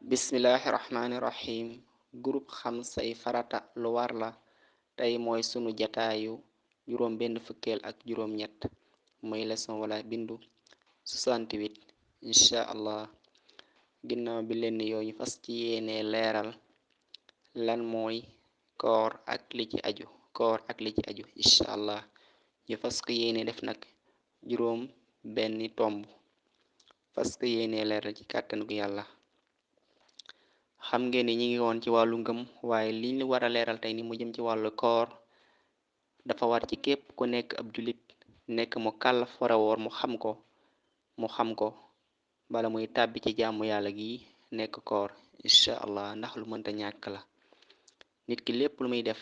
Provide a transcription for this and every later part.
Bismillahirrahmanirrahim. Groupe xam say farata lu war la tey mooy sunu jataayu juróom benn fukkeel ak juróom ñett mooy leçon wala bindu 68 incha allah. Ginnaaw bi leen yoo ñu fas ci yéene leeral lan mooy koor ak li ci aju incha allah. ñu fas ko yéene def nag juróom benni tomb fas ko yéene leeral ci kàttanu yàlla. xam ngeen ni ñi ngi woon ci wàllu ngëm waaye liñ li war a leeral tey ni mu jëm ci wàllu koor dafa war ci képp ku nekk ab julit nekk mu kàllaf war a woor mu xam ko bala muy tàbbi ci jàmmu yàlla gi nekk koor incha allah, ndax lu mënta ñàkk la. nit ki lépp lu muy def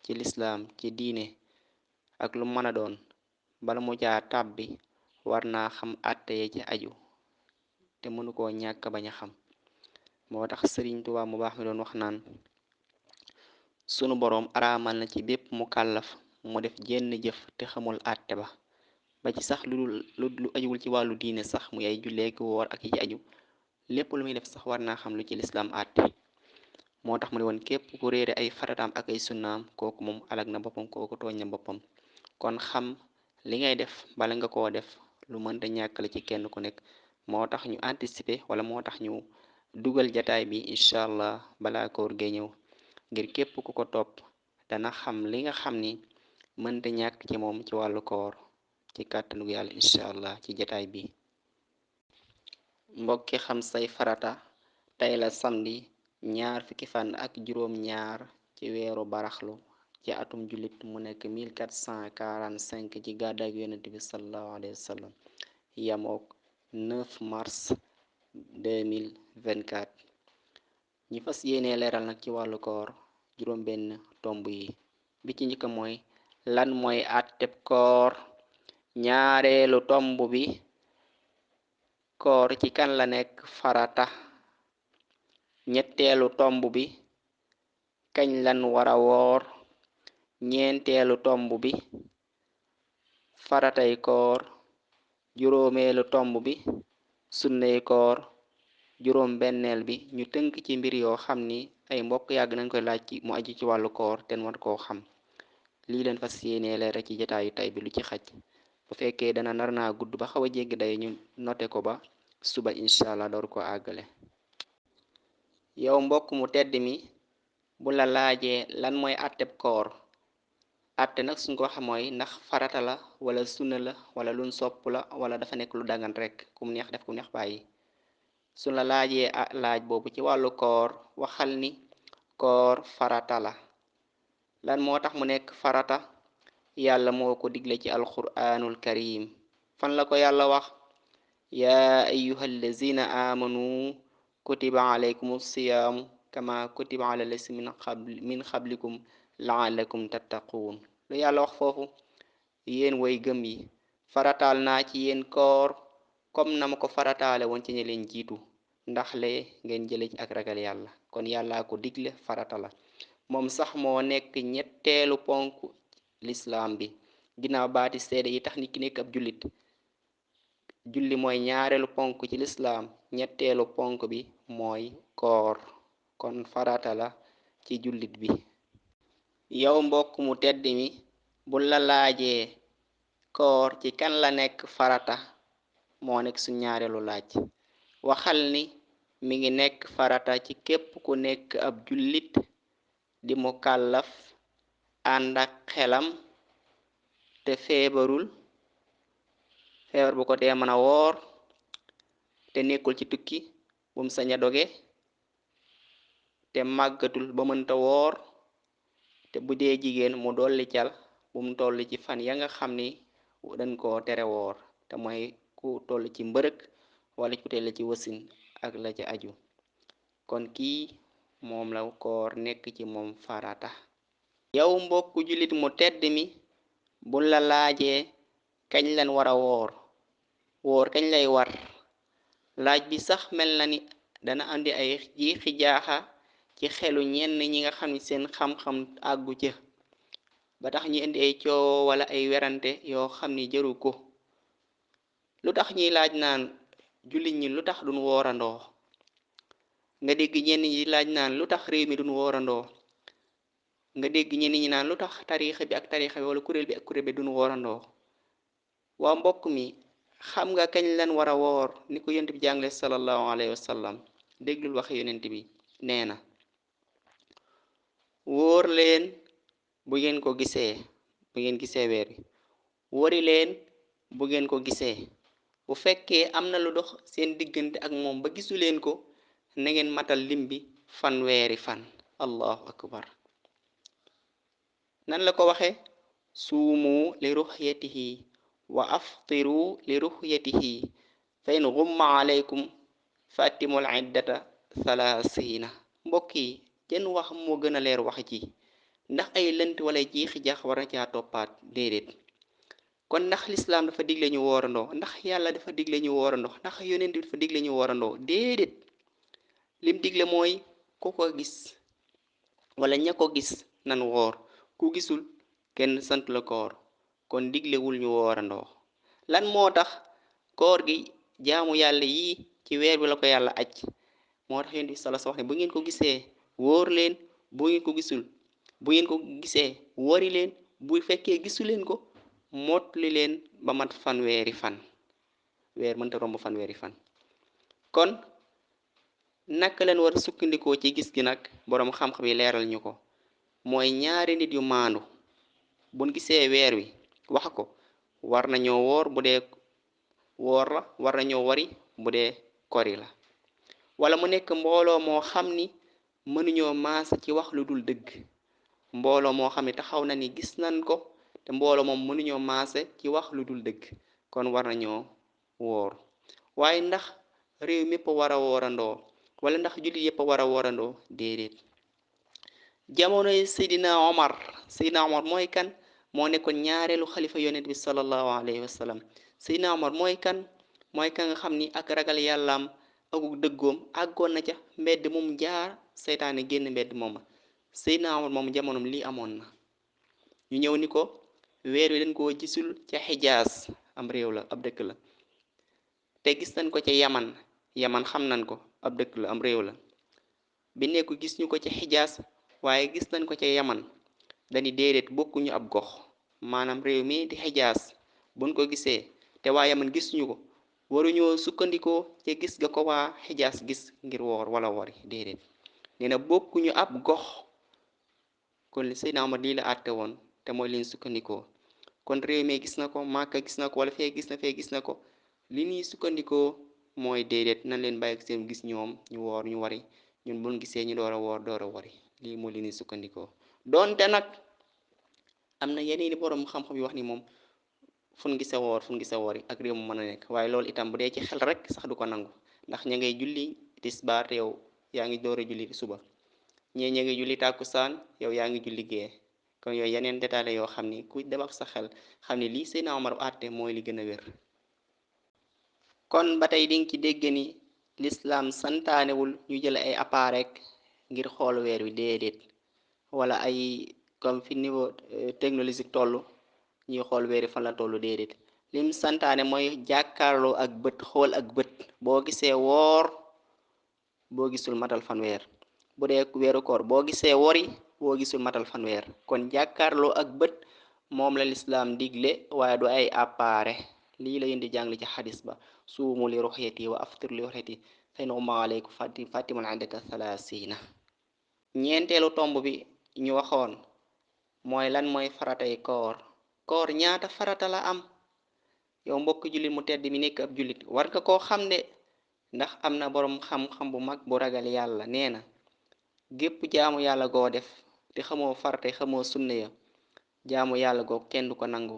ci lislaam ci diine ak lu mën a doon bala mu caa tàbbi war naa xam àtte ya ci aju te mënu koo ñàkk bañ a xam. moo tax Sëriñ Tuubaa mu baax mi doon wax naan sunu boroom araamal na ci bépp mu kàllaf mu def jenn jëf te xamul àtte ba ci sax lu ajuwul ci wàllu diine sax muy ay julleeki woor ak yi ci aju lépp lu muy def sax war naa xam lu ci lislaam àtte. moo tax mu ne woon képp ku réere ay farataam ak ay sunnaam kooku moom alag na boppam, kooku tooñ na boppam. kon xam li ngay def bala nga koo def lu mënta ñàkk la ci kenn ku nekk. moo tax ñu anticiper wala moo tax ñu dugal jataay bi incha allah balaa koor gee ñëw ngir képp ku ko topp dana xam li nga xam ni mënta ñàkk ci moom ci wàllu koor ci kàttanu yàlla incha allah. ci jataay bi mbokki xam say farata tey la samedi ñaar fukki fan ak juróom ñaar ci weeru baraxlu ci atum jullit mu nekk 1445 ci gàddaay yonent bi sallallahu alayhi wa sallam yamook 9 mars 2024. ñi fas yéene leeral nag ci wàllu koor juróom benn tomb yi. bi ci njëkk mooy lan mooy àtteb koor. ñaareelu tomb bi koor ci kan la nekk farata. ñetteelu tomb bi kañ lan wara woor. ñeenteelu tomb bi faratay koor. juróomeelu tomb bi sunnay koor. juróom benneel bi ñu tënk ci mbir yoo xam ni ay mbokk yàgg nañ koy laaj ci mu aju ci wàllu koor ten war koo xam. lii leen fas yéenee leeral ci jotaayu tay bi lu ci xaj bu fekkee dana nar naa gudd ba xaw a jéggi day ñu note ko ba suba incha allah door ko àggale. yow mbokk mu tedd mi bu la laajee lan mooy àtteb koor. àtte nag suñ ko xam mooy ndax farata la wala sunna la wala luñ sopp la wala dafa nekk lu dagan rek kum neex def kum neex bàyyi. su la laajee laaj boobu ci wàllu koor waxal ni koor farata la. lan moo tax mu nekk farata. yàlla moo ko digle ci alquranul karim. fan la ko yàlla wax. yaa ayyuhallazina amanu kutiba alaykumus siyaamu kama kutiba ala lasi min qablikum laalakum tattaquun. lu yàlla wax foofu. yéen way gëm yi farataal naa ci yéen koor comme na ma ko farataale woon ci ñi leen jiitu ndax lee ngeen jële ci ak ragal yàlla. kon yàllaa ko digle farata la. moom sax moo nekk ñetteelu ponk lislaam bi ginnaaw baati seede yi tax nit ki nekk ab jullit. julli mooy ñaareelu ponk ci lislaam, ñetteelu ponk bi mooy koor. kon farata la ci jullit bi. yow mbokk mu tedd mi bu la laajee koor ci kan la nekk farata moo nekk su ñaareelu laaj. waxal ni mi ngi nekk farata ci képp ku nekk ab jullit di mu kàllaf ànd ak xelam te feebar bu ko tee mën a woor te nekkul ci tukki bum sañ a doge te màggatul ba mënta woor te bu dee jigéen mu dolli cal bum toll ci fan ya nga xam ni dañ koo tere woor te mooy ku toll ci mbërëg wala ku teel ci wasin ak la ci aju. kon kii moom la koor nekk ci moom farata. yow mbokku jullit mu tedd mi bu la laajee kañ lan war a woor kañ lay war. laaj bi sax mel na ni dana andi ay jiixi jaaxa ci xelu ñenn ñi nga xam ni seen xam-xam àggu ca ba tax ñi indi ay coow wala ay werante yoo xam ni jëru ko. lu tax ñuy laaj naan jullit ñi lu tax duñ woorandoo. nga dégg ñenn ñi laaj naan lu tax réew mi duñ woorandoo nga dégg ñenn ñi naan lu tax tariixa bi ak tariixa bi wala kuréel bi ak kuréel bi duñ woorandoo waa mbokk mi xam nga kañ lan war a woor ni ko yonent bi jàngale sallallahu alayhi wa sallam déglul waxe yonent bi nee na wóor leen bu ngeen ko gisee bu ngeen gisee weer wi wori leen bu ngeen ko gisee bu fekkee am na lu dox seen diggante ak moom ba gisu leen ko na ngeen matal lim bi fanweeri fan allahu akbar nan la ko waxe suumu li ruxyatihi wa aftiru li ruxyatihi fa in gumma alaykum fa atimul iddata thalaasina mbokk yi jenn wax moo gën a leer wax ji ndax ay lënt wala jiixi jaax war na caa toppaat déedéet kon ndax lislaam dafa digle ñu woorandoo ndax yàlla dafa digle ñu woorandoo ndax yonent bi dafa digle ñu woorandoo déedéet lim digle mooy ku ko gis wala ña ko gis nan woor ku gisul kenn sant la koor kon diglewul ñu woorandoo lan moo tax koor gi jaamu yàlla yii ci weer bi la ko yàlla aj moo tax yonent bi sala wax ne bu ngeen ko gisee wóor leen bu ngeen ko gisul bu ngeen ko gisee wori leen bu fekkee gisu leen ko mottali leen ba mat fanweeri fan weer mënta romb fanweeri fan kon naka leen war a sukkandikoo ci gis gi nag boroom xam-xam yi leeral ñu ko mooy ñaari nit yu maandu buñ gisee weer wi wax ko war nañoo woor bu dee woor la war nañoo wari bu dee kori la wala mu nekk mbooloo moo xam ni mënuñoo maasa ci wax lu dul dëgg mbooloo moo xam ne taxaw na ni gis nañ ko te mbooloo moom mënuñoo maase ci wax lu dul dëgg kon war nañoo woor waaye ndax réew mépp war a woorandoo wala ndax jullit yépp a war a woorandoo déedéet jamonoy Seydina Omar mooy kan moo nekkoon ñaareelu xalifa yonent bi sallallahu alayhi wa sallam Seydina Omar mooy kan mooy kan nga xam ni ak ragal yàllaam akuk dëggoom àggoon na ca mbedd moom jaar seytaane génn mbedd mooma Seydina Omar moom jamonoom lii amoon na ñu ñëw ni ko weer wi dañ koo gisul ca Xijaas am réew la ab dëkk la te gis nañ ko ca Yaman xam nañ ko ab dëkk la am réew la bi nekku gis ñu ko ca Xijaas waaye gis nañ ko ca Yaman dañu déedéet bokkuñu ab gox maanaam réew mi di Xijaas buñ ko gisee te waa Yaman gisuñu ko waruñoo sukkandikoo ca gis ga ko waa Xijaas gis ngir woor wala wori déedéet nee na bokkuñu ab gox kon li Seydina Omar lii la àtte woon te mooy liñ sukkandikoo kon réew mi gis na ko Màkka gis na ko wala fee gis na ko li ñuy sukkandikoo mooy déedéet nañ leen bàyyi seen gis ñoom ñu woor ñu wari ñun buñ gisee ñu door a woor door a wari lii mooy li ñuy sukkandikoo doonte nag am na yeneeni borom xam-xam yu wax ni moom fun gise woori ak réew mu mën a nekk waaye loolu itam bu dee ci xel rek sax du ko nangu ndax ña ngay julli tisbaar te yow yaa ngi door a julli suba ñee ña ngi julli tàkkusaan yow yaa ngi julli gee kon yooyu yeneen détails yoo xam ni ku dem ak sa xel xam ni lii Seydina Omar àtte mooy li gën a wér kon ba tey dinga ci dégg ni lislaam santaanewul ñu jël ay appareil ngir xool weer wi déedéet wala ay comme fi niveau technologique toll ñuy xool weer wi fan la toll déedéet lim santaane mooy jàkkaarloo ak bët xool ak bët boo gisee woor boo gisul matal fanweer bu dee weeru koor boo gisee wori boo gisul matal fanweer kon jàkkaarloo ak bët moom la lislaam digle waaye du ay appareil lii la yéen di jàng ci xadis ba suumu li ruxyati wa aftir li ruxyati fa in ghumma alaykum fatimul iddata thalaasina ñeenteelu tomb bi ñu waxoon mooy lan mooy faratay koor ñaata farata la am yow mbokk jullit mu tedd mi nekk ab jullit war nga koo xam ne ndax am na boroom xam-xam bu mag bu ragal yàlla nee na gépp jaamu yàlla goo def te xamoo faratay xamoo sunna ya jaamu yàlla googu kenn du ko nangu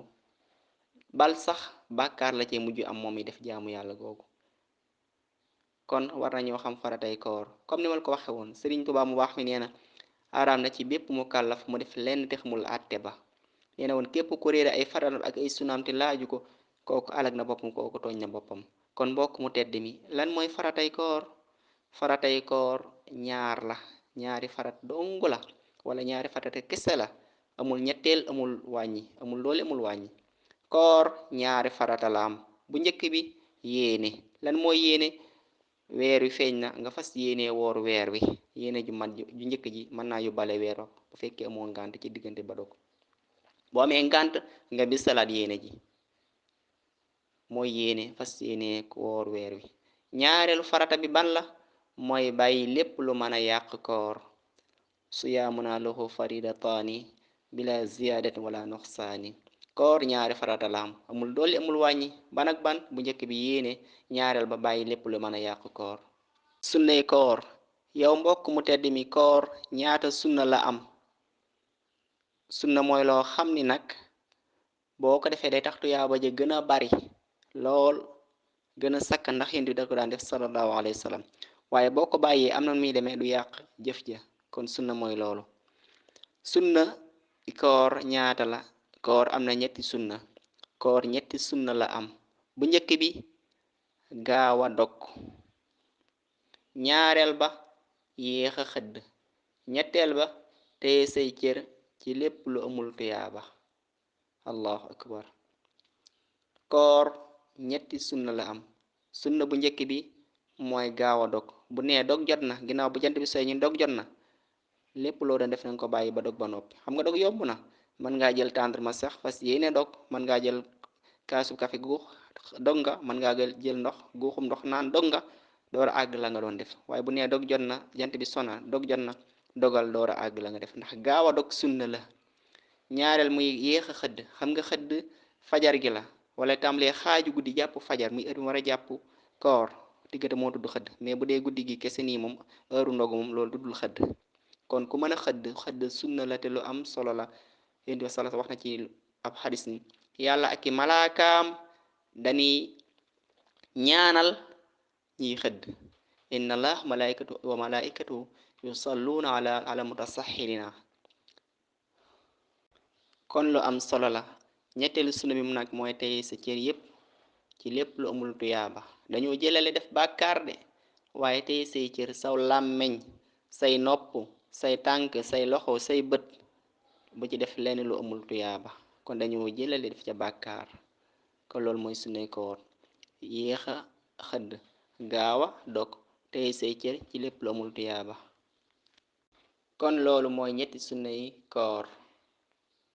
bal sax bàkkaar la cee mujj am moom yi def jaamu yàlla googu kon war nañoo xam faratay koor comme ni ma ko waxe woon Sëriñ Tuubaa mu baax mi nee na araam na ci bépp mu kàllaf mu def lenn te xamul àtte ba nee na woon képp ku réere ay faratam ak ay sunaam te laaju ko kooku alag na boppam kooku tooñ na boppam kon mbokk mu tedd mi lan mooy faratay koor ñaar la ñaari farat dong la wala ñaari farata kese la amul ñetteel amul wàññi amul doole amul wàññi koor ñaari farata la am bu njëkk bi yéene lan mooy yéene weer wi feeñ na nga fas yéene woor weer wi yéene ju mat ju njëkk ji mën naa yóbbale weer wa bu fekkee amoo ngànt ci diggante ba dog boo amee ngànt nga bisalaat yéene ji mooy yéene fas yéene woor weer wi ñaareelu farata bi ban la mooy bàyyi lépp lu mën a yàq koor siyaamuna lahu faridataani bila ziyadatin wala nuqsaani koor ñaari farata la am amul dolli amul wàññi ban ak ban bu njëkk bi yéene ñaareel ba bàyyi lépp lu mën a yàq koor sunnay koor yow mbokk mu tedd mi koor ñaata sunna la am sunna mooy loo xam ni nag boo ko defee day tax tuyaaba ja gën a bari lool gën a sakkan ndax yéen da ko daan def sallallahu alayhi wa sallam waaye boo ko bàyyee am na muy demee du yàq jëf ja kon sunna mooy loolu sunna koor ñaata la koor am na ñetti sunna koor ñetti sunna la am bu njëkk bi gaaw a dog ñaareel ba yéex a xëdd ñetteel ba téye say cër ci lépp lu amul tuyaaba allahu akbar koor ñetti sunna la am sunna bu njëkk bi mooy gaaw a dog bu nee dog jot na ginnaaw bu jant bi sooy ñu dog jot na lépp loo doon def nanga ko bàyyi ba dog ba noppi xam nga dog yomb na mën ngaa jël tàndarma sax fas yéene dog mën ngaa jël kaasu kafe guux dog nga mën ngaa jël ndox guuxum ndox naan dog nga door a àgg la nga doon def waaye bu nee dog jot na jant bi sona dog jot na dogal door a àgg la nga def ndax gaaw a dog sunna la ñaareel muy yéex a xëdd xam nga xëdd fajar gi la wala tàmbalee xaaju guddi jàpp fajar muy heure bi war a jàpp koor diggante moo tudd xëdd mais bu dee guddi gi kese nii moom heure ndogu moom loolu tuddul xëdd kon ku mën a xëdd sunna la te lu am solo la yonent bi sala wax na ci ab xadis ni yàlla ak i malaakaam dañuy ñaanal ñiy xëdd inna allah malaikatu wa malaikatu yusalluuna ala mutasaxirina kon lu am solo la ñetteelu sunna bi mu nag mooy tey sa cër yépp ci lépp lu amul tuyaaba dañoo jëlale def bàkkaar de waaye tey say cër saw làmmeñ say nopp say tànk say loxo say bët bu ci def lenn lu amul tuyaaba kon dañoo jëlale def ca bàkkaar kon loolu mooy sunnay koor yéex a xëdd gaawa dog tey say cër ci lépp lu amul tuyaaba kon loolu mooy ñetti sunna yi koor